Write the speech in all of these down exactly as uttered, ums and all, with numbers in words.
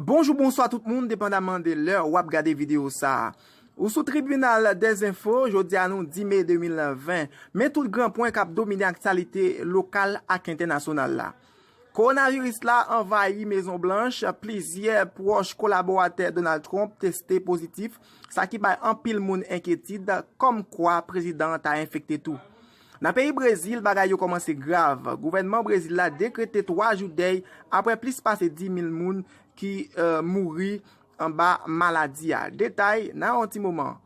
Bonjou, bonswa tout moun, depandaman de lè w ap gade videyo sa a. Ou sou Tribinal des Infos, jodi a nou dis me de mil ven. Men tout gran pwen k ap domine aktyalite lokal ak entènasyonal la. Kowonaviris la anvayi Mezon Blanch, plizyè pwòch kolaboratè Donald Trump teste pozitif, sa ki bay anpil moun enkyetid kòmkwa prezidan an ta enfekte tou. Nan peyi Brezil, bagay yo kòmanse grav. Gouvènman Brezil la dekrete twa jou dèy apre plis pase dis mil moun ki, eh, mouri anba maladi a. Detay nan yon ti moman.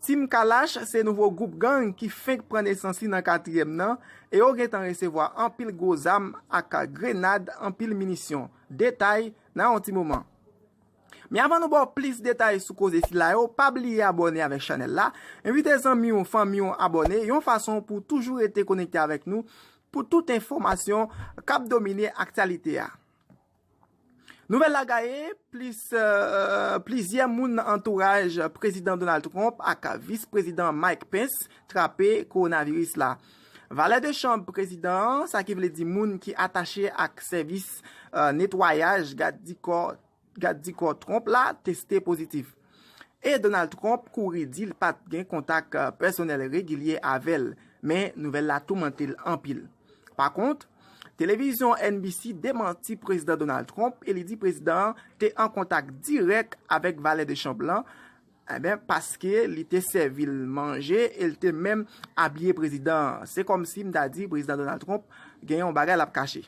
Team Kalash se nouvo gwoup gang ki fenk pran nesans li nan katriyèm nan, e yo gentan resevwa anpil gwo zam ak grenad, anpil minisyon. Detay nan yon ti moman. Men avan nou ba w plis detay sou koze sila yo, pa bliye abòne avèk chanèl la, envite zanmi w, fanmi w abòne, yon fason pou toujou rete konekte avèk nou pou tout enfòmasyon k ap domine aktyalite a. Nouvèl la gaye, plis, eh, plizyè moun nan antouraj Prezidan Donald Trump ak Vis Prezidan Mike Pence trape kowonaviris la. Valè de chanm prezidan an, sa ki vle di moun ki atache ak sèvis, eh, netwayaj gad di kò, gad di kò Trump la, teste pozitif. E Donald Trump kouri di l pa t gen kontak, eh, pèsonèl regilye avè l, men nouvèl la toumante l anpil. Pa kont, televizyon N B C demanti Prezidan Donald Trump e li di prezidan an te an kontak dirèk avèk valè de chanm lan, enben, paske li te sèvi l manje e l te menm abiye prezidan an. Se kòmsi m ta di Prezidan Donald Trump gen yon bagay l ap kache.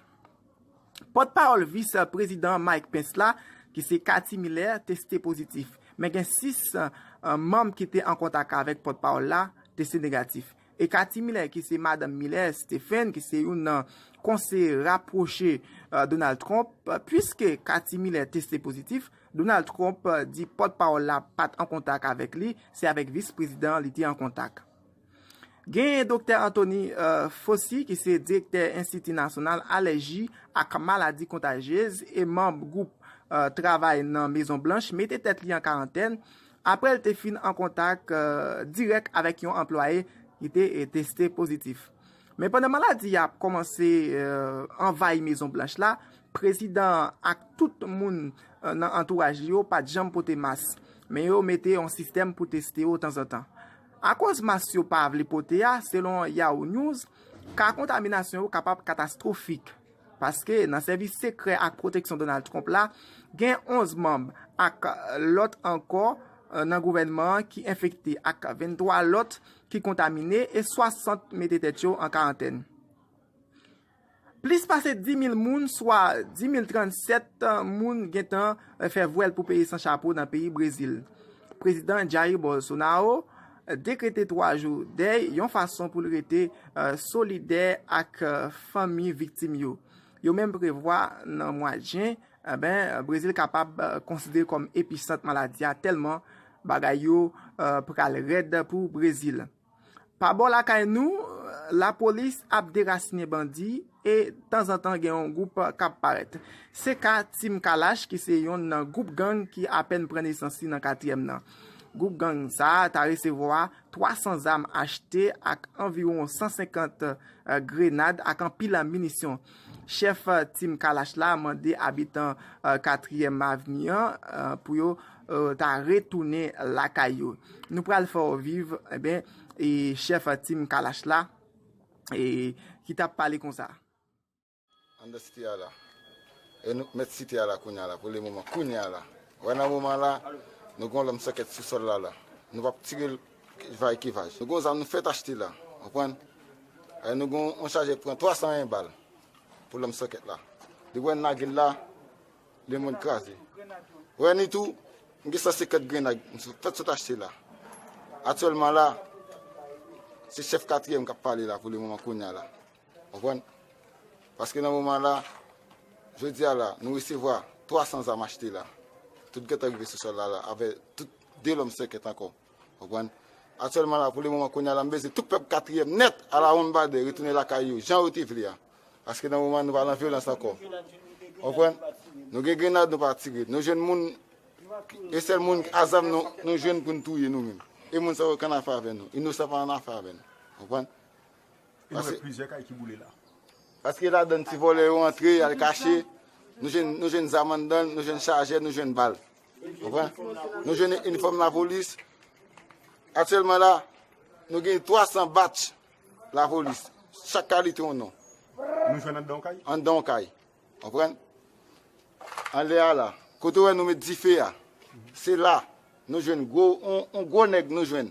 Pòtpawòl vis prezidan Mike Pence la, ki se Katy Miller, teste pozitif. Men gen sis, eh, manm ki te an kontak avèk pòtpawòl la, teste negatif. E Katy Miller, ki se madanm Miller Stephen, ki se youn nan konseye rapwoche, eh, Donald Trump, eh, piske Katy Miller teste pozitif, Donald Trump, eh, di pòtpawòl la pa t an kontak avèk li, se avèk vis prezidan an li te an kontak. Gen Doktè Anthony, eh, Fauci, ki se direktè Enstiti Nasyonal Alèji ak Maladi Kontajyez e manm gwoup, eh, travay nan Mezon Blanch, mete tèt li an karantèn apre l te fin an kontak, eh, dirèk avèk yon anplwaye ki te, eh, teste pozitif. Men pandan maladi a ap kòmanse, eh, anvayi Mezon Blanch la, prezidan an ak tout moun, eh, nan antouraj li yo pa t janm pote mas, men yo mete yon sistèm pou teste yo tanzantan. Akoz mas yo pa vle pote a, selon Yahoo News, ka kontaminasyon yo kapab katastwofik. Paske nan sèvis sekrè ak pwoteksyon Donald Trump la, gen onz manm ak lòt ankò, eh, nan gouvènman an ki enfekte ak venntwa lòt ki kontamine e swasant mete tèt yo an karantèn. Plis pase dis mil moun, swa dis mil trannsèt moun gentan, eh, fè vwèl pou peye san chapo nan peyi Brezil. Prezidan Jair Bolsonaro, eh, dekrete twa jou dèy, yon fason pou l rete, eh, solidè ak, eh, fanmi viktim yo. Yo menm prevwa nan mwa jen, enben, Brezil kapab, eh, konsidere kòm episant maladi a, tèlman bagay yo, eh, pral rèd pou Brezil. Pa bò lakay nou, lapolis ap derasinen bandi e tanzantan gen yon gwoup k ap parèt. Se ka Team Kalash, ki se yonn nan gwoup gang ki apèn pran nesans li nan katriyèm nan. Gwoup gang sa a ta resevwa twa san zam achte ak anviwon san senkant, eh, grenad ak anpil minisyon. Chèf, eh, Team Kalash la mande abitan, eh, katriyèm avni an, eh, pou yo, eh, ta retounen lakay yo. Nou pral fè w viv, enben, e chèf Team Kalash la, e ki t ap pale konsa. Anndan site a la. E nou mèt site a la kounye a la, pou le moman, kounye a la. Wè nan moman la, nou gon lòm sèkèt sou sòl la la. Nou p ap tire l vaj ki vaj. Nou gon zam nou fèt achte la, konprann? E nou gon yon chaje k pran twa san en bal pou lòm sèkèt la. Depi wè n lage l la, lemonn kraze. Wè ni tou, m gen san senkant grenad, m fèt sot achte la. Aktyèlman la, se chèf katriyèm k ap pale la pou le moman kounye a la. Konprann? Paske nan moman la, jodi a la, nou resevwa twa san zam achte la. Tout gentan rive sou sòl la la, avè tout de lòm sèkèt ankò. Konprann? Aktyèlman la, pou le moman kounye a la, m bezwen tout pèp katriyèm nèt alawonnbadè retounen lakay yo, jan yo te vle a. Paske nan moman nou pa nan vyolans ankò. Konprann? Nou gen grenad, nou pa tire. Nou jwenn moun, e sèl moun a zam nou, nou jwenn pou n touye nou menm. E moun sa yo k annafè avè nou. Inosan pa annafè avè nou. Konprann? E nou wè plizyè kay ki boule la. Paske ladann ti vòlè yo antre, y al kache. Nou jwenn, nou jwenn zam anndan l, nou jwenn chajè, nou jwenn bal. Konprann? Nou jwenn inifòm lapolis. Aktyèlman la, nou gen twa san batch lapolis. Chak kalite yon non. Nou jwenn anndan yon kay? Anndan yon kay. Konprann? Anlè a la. Kote w wè nou met dife a, se la nou jwenn gwo, on, on gwo nèg nou jwenn.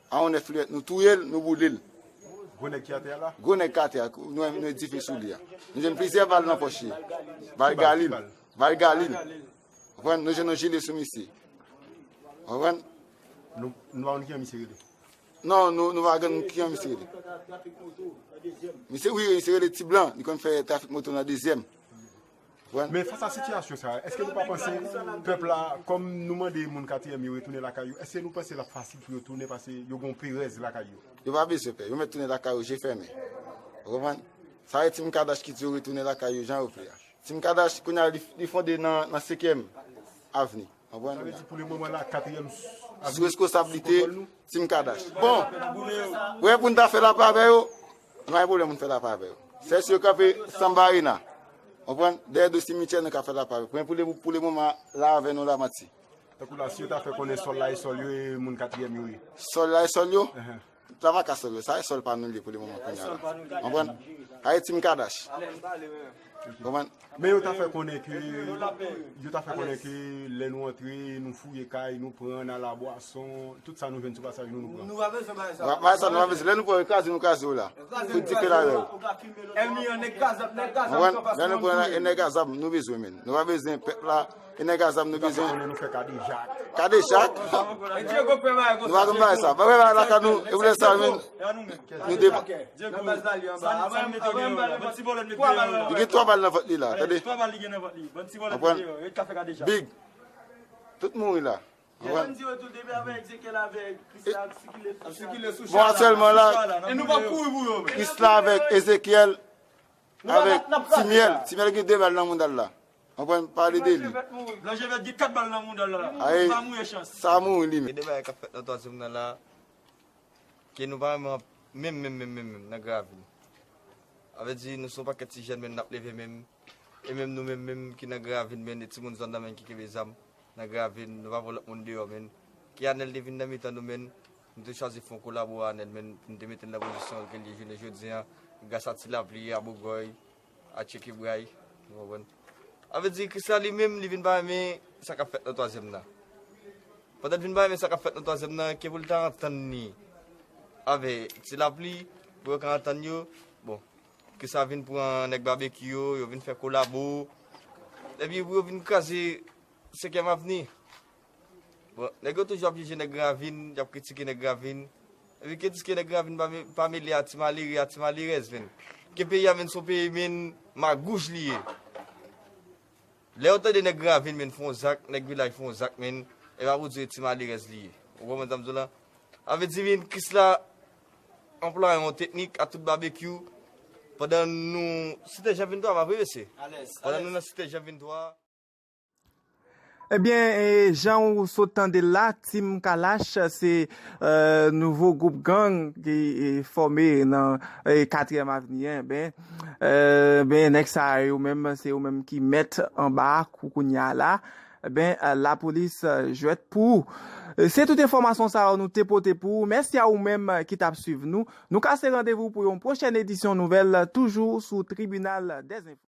A on nèf liyèt, nou touye l, nou boule l. Gwo nèg ki atè a la? Gwo nèg ki atè a, nou, nou met dife sou li a. Nou jwenn plizyè bal nan pòch li. Bal Galil. Bal Galil. Konprann? Nou jwenn yon jile sou misye. Konprann? Nou, nou pa konn kijan misye rele? Non, nou, nou pa konn kijan misye rele. Misye, wi, misye rele Ti Blan. Li konn fè trafik moto nan dezyèm. Konprann? Men fas a sitiyasyon sa a, èske nou pa panse pèp la, kòm nou mande moun katriyèm yo retounen lakay yo, èske nou panse l ap fasil pou yo tounen paske yo gen yon perèz lakay yo? Yo pa bezwen pè. Yo mèt tounen lakay yo je fèmen. Ou konprann? Sa e Team Kadash ki di yo retounen lakay yo jan yo vle a. Team Kadash, kounye a, li, li fonde nan, nan senkyèm avni. Konprann? Sa vle di pou le moman la, katriyèm avni sou responsabilite Team Kadash. Bon, wè pou n ta fè lapè avè yo, nou pa gen pwoblèm pou n fè lapè avè yo. Sèl si yo kanpe Samba Arena. Konprann? Dèyè do simityè nou ka fè lapè avè yo. Men pou le, pou le moman la avè nou la manti. Tankou la, si yo ta fè konnen sòl la e sòl yo e moun katriyèm yo ye. Sòl la e sòl yo? Travaka sòl yo, sa e sòl pa nou li ye pou le moman kounye a la. Konprann? Sa e Team Kadash. Konprann? Men yo ta fè konnen ke, yo ta fè konnen ke lè nou antre, nou fouye kay, nou pran, n al a bwason, tout sa nou jwenn sou pasaj nou, nou pran. Nou pa bezwen bagay sa. Bagay sa nou pa bezwen. Lè nou pran yo kraze, nou kraze yo la. Fout dife la avè yo. Konprann? Lè nou pran la, e nèg a zam nou bezwen, men. Nou pa bezwen pèp la, e nèg a zam nou bezwen. Konnen nou fè kadejak. Kadejak? Nou pa konn bagay sa. Pa konn bagay lakay nou, e pou lè sa menm. Nou devan. Li gen twa bal nan vant li la, tande. Konprann? Big. Tout mouri la. Konprann? Bon, aktyèlman la, Krisla avèk Ezekyèl, avèk Timyèl. Timyèl gen de bal nan mouda l la. Konprann, pale de li. Blanche Vèt gen kat bal nan mouda l la. Ay, sa mouri li menm. Gen de bagay k ap fèt nan twazyèm nan la, ke nou pa renmen menm, menm, menm, menm, menm, nan Gravin. Sa vle di, nou se yon pakèt ti jèn, men n ap leve menm. E menm nou menm, menm ki nan Gravin, men, e timoun zòn nan menm ki kenbe zam nan Gravin, nou pa voye lòt moun deyò, men. Ke Anèl te vin nan mitan nou, men, nou te chwazi fè yon kolabo a Anèl, men, pou nou te mete l nan pozisyon ke l ye jounen jodi a, gras a Ti Lapli, a Bougòy, a Tcheke Bray, ou konprann? Sa vle di, Krisla li menm, li vin pa renmen sa k ap fèt nan twazyèm nan. Pandan l vin pa renmen sa k ap fèt nan twazyèm nan, ke pou l ta antann li avè Ti Lapli, pou yo ka antann yo, bon, Krisla vin pran nèg Babekyou yo, yo vin fè kolabo, epi pou yo vin kraze Senkyèm Avni. Bon, nèg yo toujou ap jije nèg Gravin, y ap kritike nèg Gravin. Epi ke diske nèg Gravin pa me-, pa mele a ti malere, a ti malerèz, menn. Ke peyi a, menn, se yon peyi, menn, magouj li ye. Lè yo tande nèg Gravin, menn, fè yon zak, nèg vilaj fè yon zak, menn, e pa pou di ti malerèz li ye. Ou konprann sa m di w la? Sa vle di, menn, Krisla anplwaye yon teknik a tout Babekyou pandan nou Site Jan venntwa, pa vre, mesye? Pandan nou nan Site Jan venntwa. Ebyen, e, jan ou sot tande l la, Team Kalash se, e, nouvo gwoup gang ki, e, fòme nan, e, Katriyèm Avni an, ben, e, ben, nèg sa yo menm, se yo menm ki mèt anba kou kounye a la. Ben, e, lapolis, e, jwèt pou ou. E, se tout enfòmasyon sa yo nou te pote pou ou. Mèsi a ou menm, e, ki t ap swiv nou. Nou kase randevou pou yon pwochèn edisyon nouvèl, toujou sou Tribinal dèzenfo.